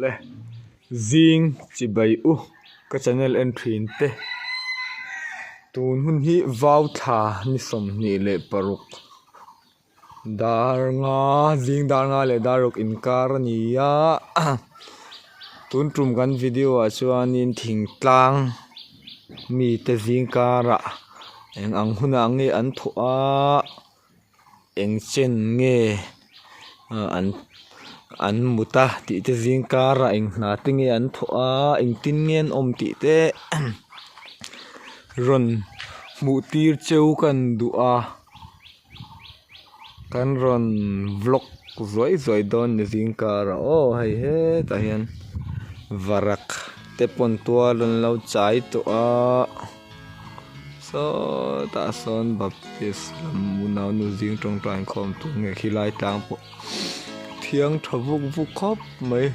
Le zing chibai u ka channel en thin te tun hun hi vau thla ni 26 dar nga zing dar nga leh dar ruk inkar a ni a tun tum kan video ah chuanin thingtlang mite zing karah eng ang hunah nge an thawh a. Eng chen nge an an mut a tih te zing karah eng hna te nge an thawh a engtin nge an awm tih te rawn hmuh tir cheu ka ni duh a kan rawn vlog zuai zuai dawn ni zing karah aw hei hetah hian varak te pawn tual an lo chai tawh a. Sawtah sawn baptist lam unau nu zing tawngtai inkhawm tur nge khilai tlang pawh thiang tha vuk vuk khawp mai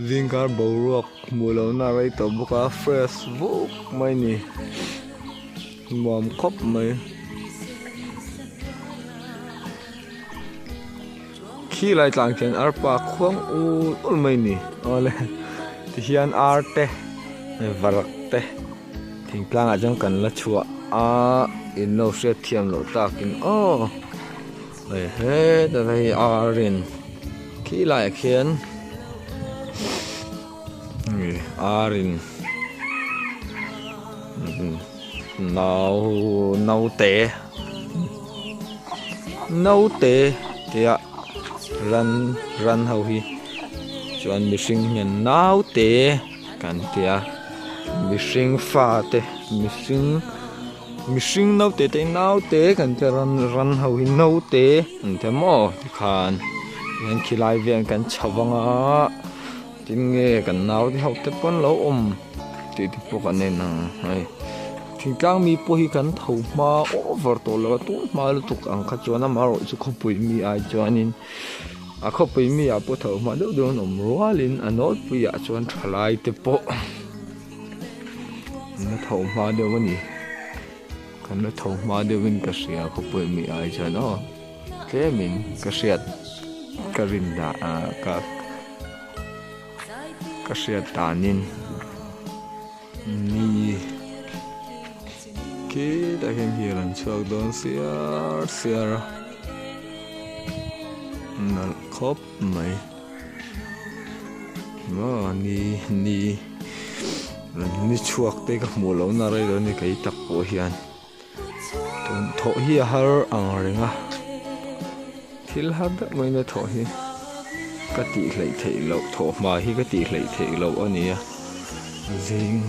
zingkar boruak hmuh lohna a rei tawh bawk a fresh vuk mai a ni nuam khawp mai khilai tlang khian arpa khuang ul ul mai a ni awle tihian ar te varak te. Thingtlangah chuan kan la chhuah a in lo hriat thiam loh takin aw hei hetah te hi ar in khi laiah khian ar in nau naute naute tia ran ran ho hi chuan mihring hian naute. Kan tia mihring fa te mihring mihring naute te naute kan tia ran ran ho hi naute an tia maw tikhan hian khilai vel kan chho vang a tin nge kan naute ho te pawn lo awm tih te pawh kan en ang hei thingtlang mi pawh hi kan tho hma over tawh lo a tun hma lutuk ang kha chuan amaherawhchu khawpui mi ai chuanin. A khawpui mi ah pawh tho hma deuh deuh an awm rualin a nawlpui ah chuan thalai te pawh an la tho hma deuh a ni kan la tho hma deuhin ka hria khawpui mi ai chuan aw tlemin ka hriat ka rin dah ah ka ka hriat danin ni khitah khian hian an chhuak dawn siar siar a nalh khawp mai maw ni ni ni chhuak te ka hmuh loh na rei lo a ni kei tak pawh hian tun thawh hi a har ang reng a thil har deuh mai na thawh hi ka tih hleih theih loh thawh hma hi ka tih hleih theih loh a ni a zing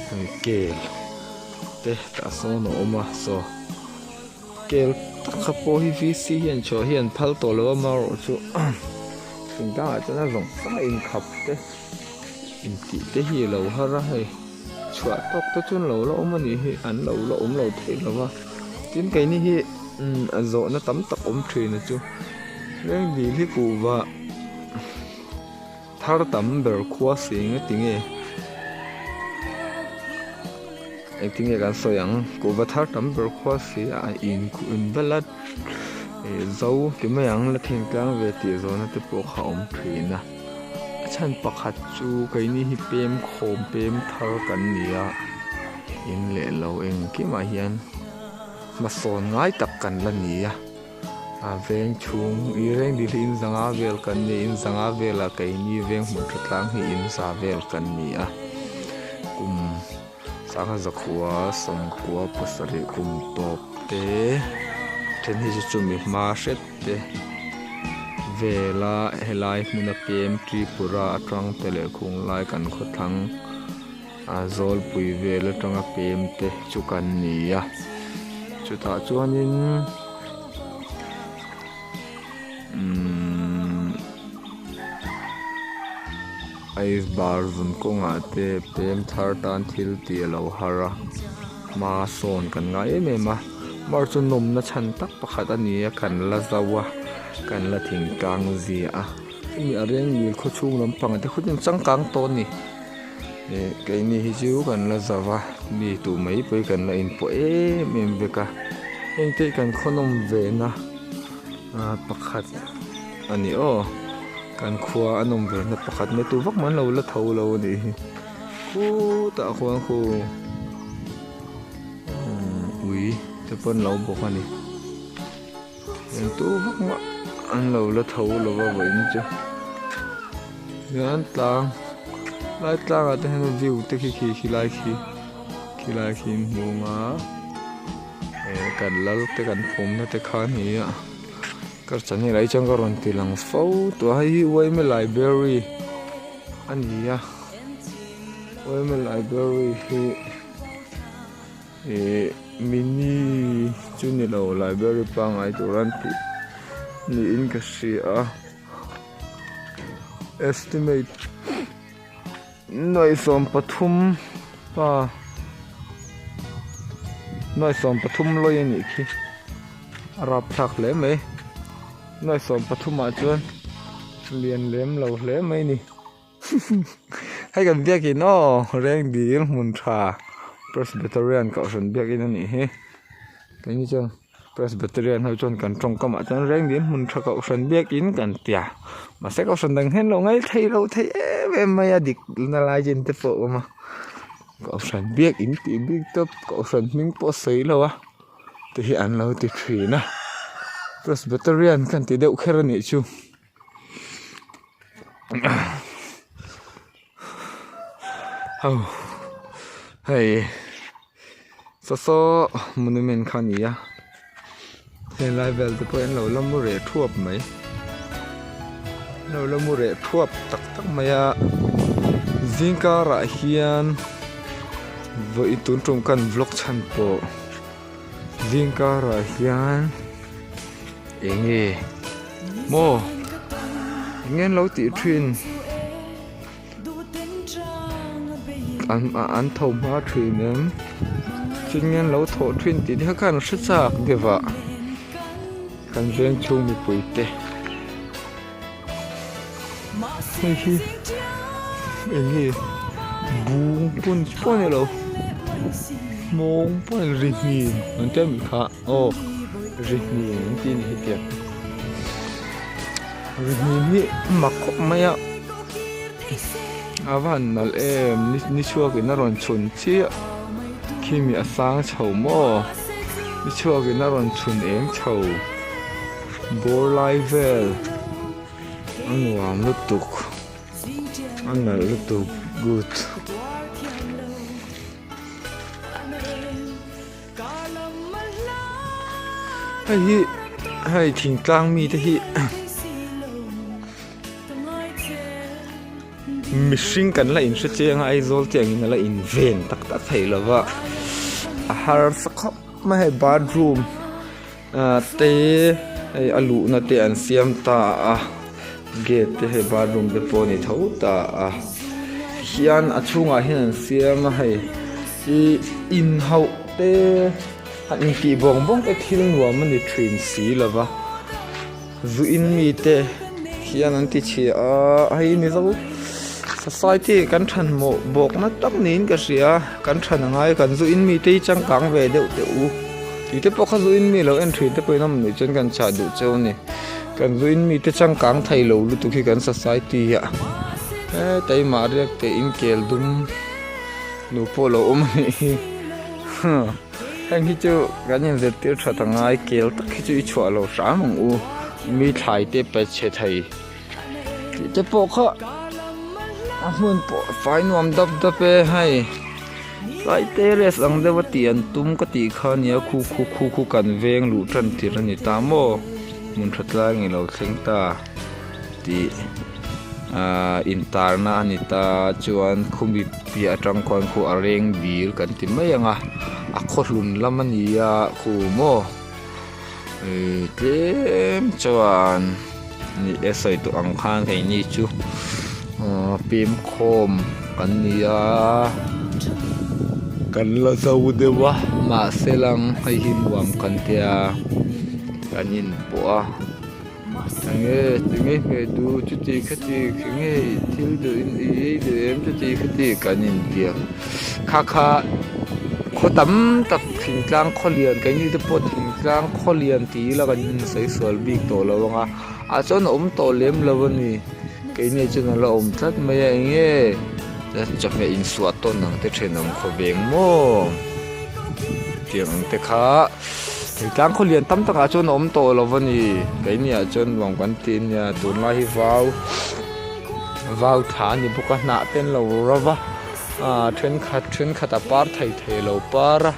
hei kel te tah sawn a awm a saw kel tak kha pawh hi vc hian chhuah hi an phal tawh lo a amaherawhchu thingtlangah chuan a zawng zawng a inkhap te intih te hi a lo har a hei. Chhuah tawk te chuan lo la awm a nih hi an lo la awm lo theih lo va tin keini hi umm a zawhna tam tak awm thin a chu reng dil hi kuhva thar tam ber khua si eng a ti nge engtin nge kan sawi ang kuhva thar tam ber khua si a in in vel a ih zo ti mai ang la thingtlang ve tih zawhna te pawh kha a awm thin a. A chhan pakhat chu keini hi pem khawm pem thar kan ni a in leh lo engkimah hian hmasawn ngai tak kan la ni a a veng chhung ih reng dil hi in zanga vel kan ni in zanga velah keini veng hmun tha tlang hi in za vel kan ni a kum sangha zakhua sawmkua pasarih kum tawp te then hi chu chumi hma hret te vela helai hmuna pem Tripura atang te leh khung lai kan khawthlang a zawlpui vel atanga pem te chu kan ni a chutah chuanin umm ice bar zun kawngah te pem thar tan thil tih a lo har a hma sawn kan ngai em em a mar chu nawmna chhan tak pakhat a ni a kan la zau a kan la thingtlang zia a chumi a reng ngil khaw chhung lampang te khutin changkang tawh a ni eh keini hi chu kan la zau a mi tu mai pawh hi kan la inpawh em em vek a heng te hi kan khaw nawm ve na ah pakhat. a ni aw kan khua a nawm ve na pakhat mai tu vak man lo la tho lo a nih hi khutah khuan khu ui te pawn lo bawk a ni eng tu vak mah an lo la tho lo va vawiin chu hian tlang lai tlangah te hian view te khi khi khilai khi khilai khi an hmu ang a eh kan lal te kan phumna te kha a ni a ka channel ah hi chuan ka rawn ti lang fo tawh a hei hi yma library a ni a yma library hi Ihh mini chu ni lo library pangngai tur an tih niin ka hria a estimate nuaih 13 pa nuaih 13 lawi a nih khi a rapthlak hle mai nuaih 13 ah chuan lian lem lo hle mai a ni. Hei kan biakin aw reng dil hmun tha Presbyterian kohhran biakin a nih hi keini chuan Presbyterian ho chuan kan tawngkam ah chuan reng dil hmun tha kohhran biakin kan tia mahse kohhran dang hian lo ngaithei lo thei em em mai a dik na lai chin te pawh a awm a kohhran biakin tih bik tawp kohhran hming pawh a sawi lo a te hi an lo ti thin a Presbyterian kan ti deuh kher a nih chu. Hei saw saw monument kha a ni a helai vel te pawh hi an lo la mu reh thuap mai an lo la mu reh thuap tak tak mai a zing karah hian vawi tun tum kan vlog chhan pawh zing karah hian eng nge. Maw eng an lo tih thin an an tho hma thin em thil nge an lo thawh thin tih te kha khan hre chak deuh a kan veng chhung mipui te hei hi eng nge bung pawn pawh a ni lo hmawng pawh a ni lo ri hnin an tia mi kha aw ri hnin an tih a ni hetiang. Rihnim hi mak khawp mai a a va han nalh em ni chhuak in a rawn chhun chiah khimi a sang chho maw ni chhuak in a rawn chhun eng chho bawr lai vel a nuam lutuk a nalh lutuk good. Hei hi hei thingtlang mite hi mihring kan la inhre chiang a Aizawl te angin a la inven tak tak thei lo va a harsa khawp mai hei bathroom ah te hei a luhna te an siam ta a gate te hei bathroom te pawh a ni tho ta a hian a chhungah hian an siam a hei ih inhauh te han intih bawng bawng te thil nuam a ni thin si lo va zu in mi te hian an ti chhia a hei mizo society kan than mawh bawk na tak niin ka hria kan than a ngai kan zu in mi te hi changkang ve deuh teh u tih te pawh kha zu in mi lo en thin te pawh in awm nuih chuan kan chah duh cheu a ni kan zu in mi te changkang thei lo lutuk hi kan society ah hetaimah riak teh in kel dum. Nu pawh lo awm a nih hi heng hi chu kan inzirtir that a ngai kel tak hi chu i chhuah lo hram ang u mi thlai te pe chhe thei tih te pawh kha a hmun pawh fai nuam dap dap e hei tlai terrace ang deuh a tih an tum ka tih kha a nia khu khu khu khu kan veng luh tan tir a ni ta maw hmun tha tlai nge lo thleng ta. Tih ahh intarna a ni ta chuan khumi piah atang khuan khu a reng dil kan ti mai ang a a khaw hlun lam a ni a khu maw ihh tlem chuan ni e sawi tawh ang khan keini chu ahh pem khawm kan ni a kan la zo deuh a mahse lang hei hi nuam kan tia kan inpawh a. Enge tinge hmeh duh chuti khati enge thil duh in i ei duh em chuti khati kan inbiak kha kha khaw tam tak thingtlang khaw lian keini te pawh thingtlang khaw lian tih ila kan insawi sual bik tawh lo ang a. Ah chuan a awm tawh lem lo a ni keini ah chuan a la awm tlat mai a eng nge chawhmeh insuah tawn ang te thenawm khawveng maw tiang ang te kha thingtlang khaw lian tam takah chuan a awm tawh lo a ni keini ah chuan nuam kan ti a nia tunlai hi vau vau thla a ni bawk a hnah te an lo ro va ah thenkhat thenkhat a par thei thei lo par a.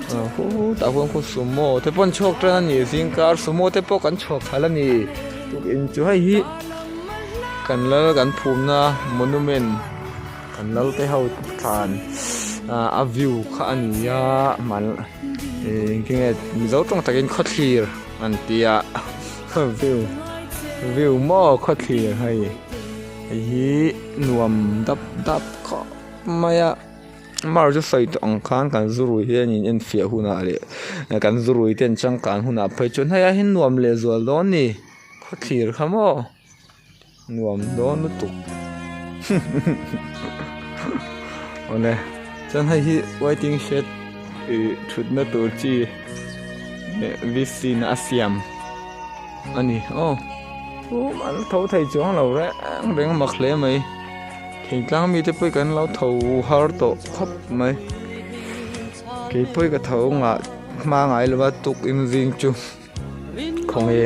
Khutah khuan khu sumo te pawh an chhuak tan a ni zingkar sumo te pawh kan chhuak khalh a ni tukin chu hei hi kan lal kan phumna monument kan lal te ho thlan ah a view kha a ni a hman ih engtin nge mizo tawng takin khawthlir an tia view view maw khawthlir hei hei hi nuam dap dap khawp mai a. Mar chu sawi tawh ang khan kan zurui hian in enfiah hunah leh kan zurui te an changkan hunah phei chuan hei ai hian nuam leh zual dawn ni khawthlir kha maw nuam dawn lutuk awle chuan hei hi waiting shed ih thutna tur chi leh v c na a siam a ni aw an tho thei chuang lo reng reng mak hle mai. Thingtlang mite pawh hi kan lo tho har tawh khawp mai kei pawh hi ka tho ngah hma ngai lo va tuk in zing chu khawnge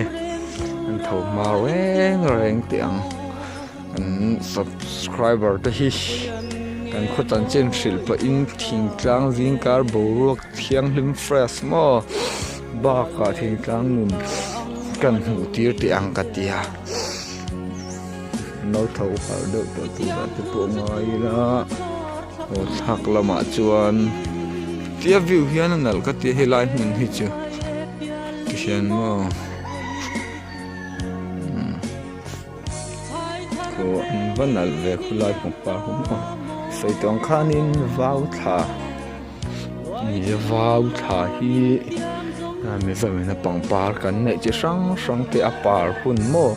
an tho hma reng reng teh ang an subscriber te hi kan khaw chanchin hrilh pawhin thingtlang zing kar boruak thianghlim fresh maw bakah thingtlang nun kan hmuh tir teh ang ka ti a. No tho harh deuh tawh turah te pawh ngai ila aw thlak lamah chuan tia view hian a nalh ka tia helai hmun hi chu tihian maw umm aw an va nalh ve khulai pangpar ho maw sawi tawh ang khanin vau thla ni vau thla hi Mizoin a pangpar kan neih chi hrang hrang te a par hun maw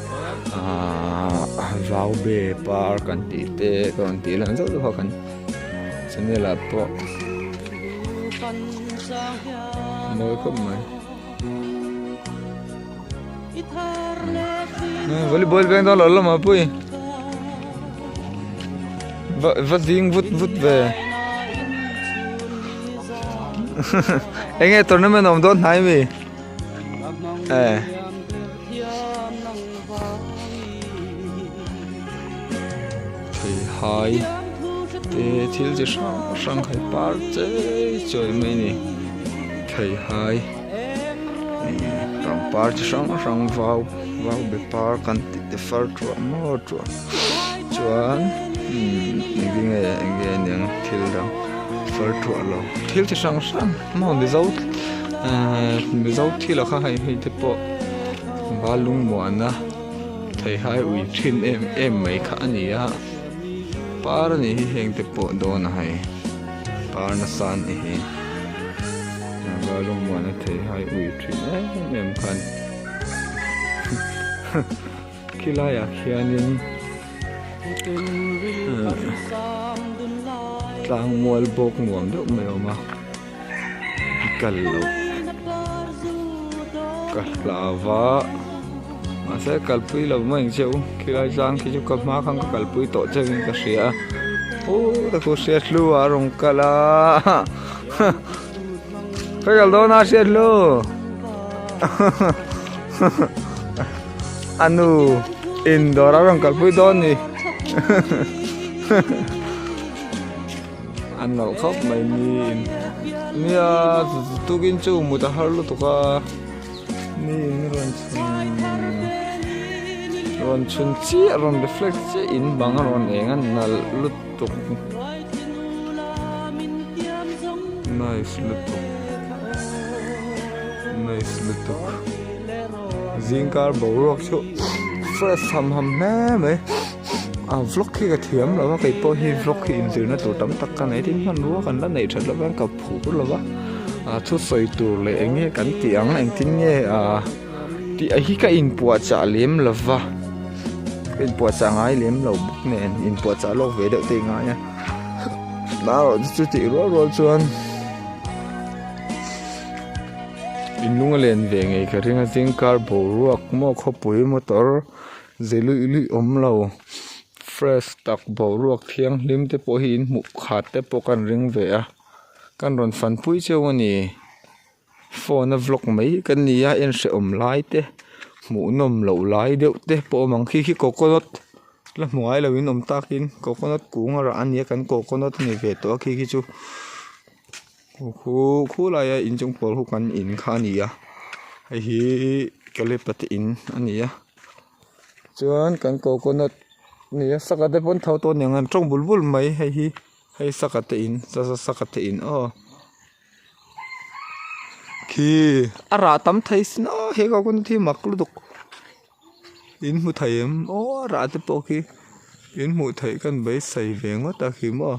ahh vau be par kan tih te ka rawn tih lan zauh zauh a kan channel ah pawh mawi khawp mai volleyball veng dawn lo lawm a pui va va zing vut vut ve enge tournament awm dawn hnai mi eh thei hai te thil chi hrang hrang hai par chei chawi mai a ni thei hai pangpar chi hrang hrang vau vau be par kan tih te far thuah maw thuah chuan umm enge enge aniang thil dang far thuah lo thil chi hrang hrang maw mizo ehh mizo thil ah kha hei hei te pawh val lungmuana theihai ui thin em em mai kha a ni a par a nih hi heng te pawh dawn a hei par nasa a nih hi. Val lungmuana theihai ui thin em em khan khilaiah khianin tlang mual bawk nuam deuh mai a awm a kal loh ka hlau va mahse kalpui lo mai ang che u khilai tlang khi chu ka hma khan ka kalpui tawh chauhin ka hria a aw ka hriat hlu a rawn kal a. Ka kal dawn a hriat lu. Anu in dawr a rawn kalpui dawn ni. An nalh khawp mai ni in. Nia tukin chu mut a har lutuk a. Ni in rawn chhun rawn chhun chiah rawn reflect chiah in bang a rawn eng a nalh lutuk. Nice lutuk nice lutuk zingkar boruak chu fresh ham ham hle mai a vlog hi ka thiam lo a kei pawh hi vlog hi inzirna tur tam tak ka nei tin hmanrua kan la neih that loh hian ka phur lo va a thusawi tur leh eng nge kan tih ang engtin nge ah tih hi ka inpuahchah lem lo va. Ka inpuahchah ngai lem lo bawk nen inpuahchah lawk ve deuh te i ngai a erawh chu chutih rual rual chuan In lung a len ve ngei ka ring a zingkar boruak maw khawpui motor ze luih luih awm lo fresh tak boruak thianghlim te pawh hi in hmuh khat te pawh kan ring ve a kan rawn fanpui cheu a ni. Phone a vlog mai kan ni a en hrehawm lai te hmuh nawm loh lai deuh te pawh a awm ang khi khi coconut la hmu ngai lo in awm takin coconut kung a rah a nia kan coconut a ni ve tawh a khi khi chu khu khulai a inchung pawl khu kan in kha a ni a hei hi Caleb-a te in a ni a chuan kan coconut a ni a sangha te pawh an tho tawh a niang an tawng bul bul mai hei hi hei sangha te in sangha te in aw. Khi a rah tam thei sin aw he coconut hi mak lutuk in hmu thei em aw a rah te pawh khi in hmuh theih kan beisei ve ngawt a khi maw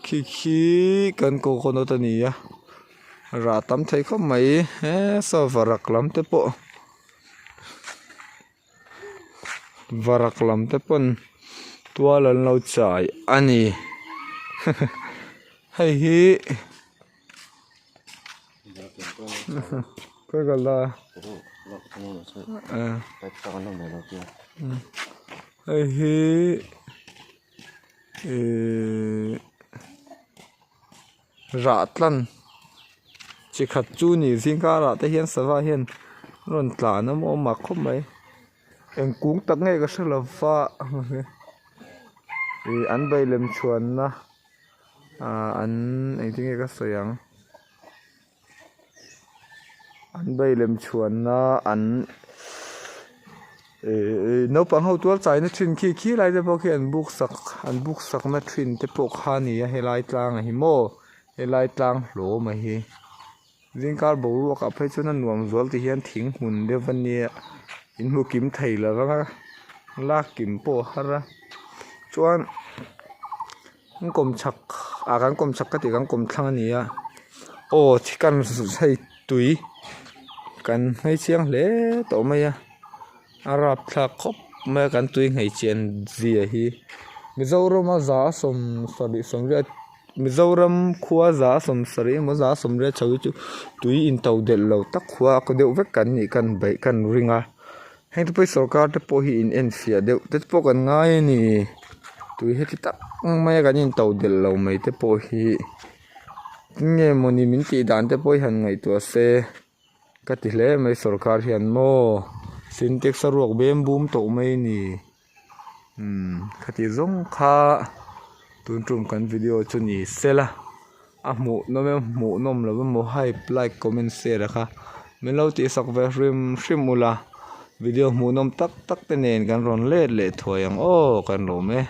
khi khi kan coconut a ni a rah tam thei khawp mai he saw varak lam te pawh varak lam te pawn tual an lo chai a ni hei hi khawi kal ta hei hi ihh. Rah tlan chi khat chu ni zingkarah te hian sava hian rawn tlan a maw mak khawp mai eng kung tak nge ka hre lo va ih an bei lem chhuanna ah an engtin nge ka sawi ang an bei lem chhuanna an Ihh naupang ho tual chaina thin khi khi lai te pawh khi an buk sak an buk sakna thin te pawh kha a ni a helai tlang ah hi maw helai tlang hlawm a hi zingkar boruak ah phei chuan a nuam zual ti hian thing hmun deuh a nia in hmu kim thei lo vang a lak kim pawh a har a chuan an kawm chhak ah kan kawm chhak ka tih kan kawm thlang a ni a aw kan hei tui kan hmei chiang hle tawh mai a a rapthlak khawp mai a kan tui nghei chian zia hi Mizoram a za 70 sawmriat Mizoram khua za 70 emaw za 80 chho hi chu tui in to delh lo tak khua deuh vek kan nih kan beih kan ring a. Heng te pawh hi sorkar te pawh hi in enfiah deuh te pawh kan ngai a ni tui heti tak mai a kan in to delh lo mai te pawh hi nge mawni min tih dan te pawh hi han ngaihtuah se ka ti hle mai sorkar hian maw sintex a ruak bem bum tawh mai a ni umm khati zawng kha tun tum kan video chu ni sela a hmuh nawm em hmuh nawm lo emaw hype like comment share a kha min lo tih sak ve hrim hrim ula video hmuh nawm tak tak te nen kan rawn let leh thuai ang aw kan lawm e.